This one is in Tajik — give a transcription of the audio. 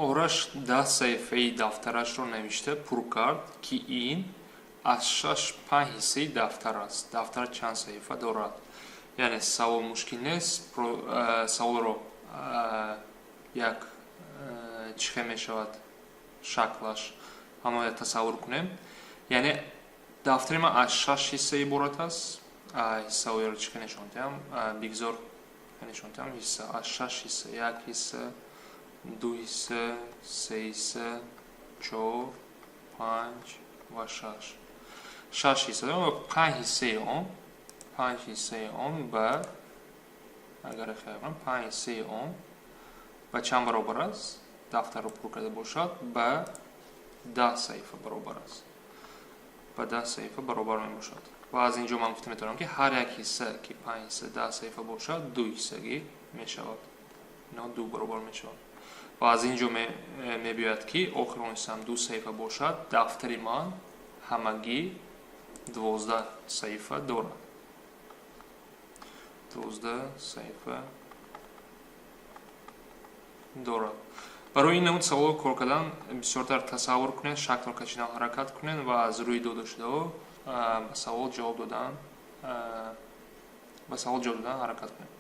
Ораш 10 саҳифаи дафтарашро навишта пур кард, ки ин аз шаш панҷ ҳиссаи дафтар аст. Дафтар чанд саҳифа дорад? Яъне савол мушкил нест. Саволро як чӣ хел мешавад, шаклаш ҳамоя тасаввур кунем. Яъне дафтари ман аз шаш ҳисса иборат аст. Ҳиссаҳоеро чӣ хел нишон диҳам? Бигзор нишон диҳам. Ҳисса аз шаш ҳисса: як ҳисса, ду ҳисса, се ҳисса, чор, панҷ ва шаш. Шаш ҳисса дорем ва панҷ ҳиссаи он, панҷ ҳиссаи он ба, агар хел кунам, панҷ ҳиссаи он ба чанд баробар аст? Дафтарро пур карда бошад, ба 10 саҳифа баробар аст, ба 10 саҳифа баробар мебошад. Ва аз ин ҷо ман гуфта метавонам, ки ҳар як ҳисса, ки панҷ ҳисса 10 саҳифа бошад, ду ҳиссагӣ мешавад, ино ду баробар мешавад. Ва аз ин ҷо мебиёяд, ки охири ҳиссаам ду саҳифа бошад, дафтари ман ҳамагӣ 12 саҳифа дорад, 12 саҳифа дорад. Барои ин намуд саволро кор кардан бисёртар тасаввур кунед, шаклро кашидан ҳаракат кунед ва аз рӯи додашудаҳо ба савол ҷавоб додан ҳаракат кунед.